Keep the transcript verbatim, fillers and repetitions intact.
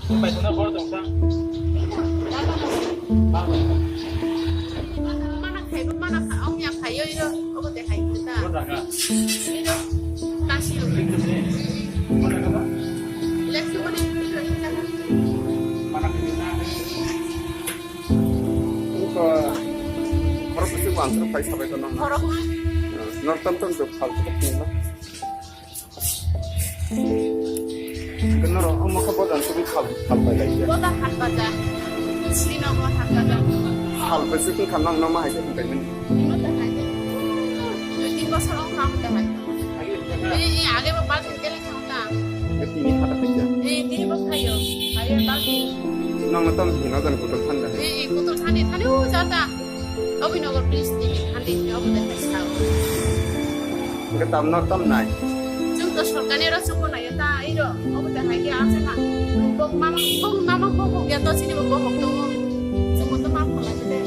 Mana khai, mana khai, ong ya khai yo yo, obo de khai ta. Kasi yo. Let's go ni. Mana khai na. Iko borok bisi wansuk pai sabai kono. Borok. Northam tam juk khal tuk tuk na. Kenaro ang mokha bojan sugwi khal khal pai lai ya. Boda khan baja. Srinagar khan baja. Khal pai sugwi khal nang nang ma hai se pai mani. Ino ta hai. Dui tin bosor ong kham ta hai. Ei, ei, age ba bal thang kele thang ta. Tini khata pai ya. Ei, tini bo khayo. Ayo bal thang. Nang na tam hina jan kutul thang da. Ei, ei, kutul thani thani u jata. Obinogor police ni hande ni obo de hai sao. Hingke tamno tamnai. Chwng to sorkar ni ro chwngbo nai ta iro obo de hai ke asa na. Bok mama bok mama bok bok ya to chini bo bok bok tongo. Chwngbo to ma phola de.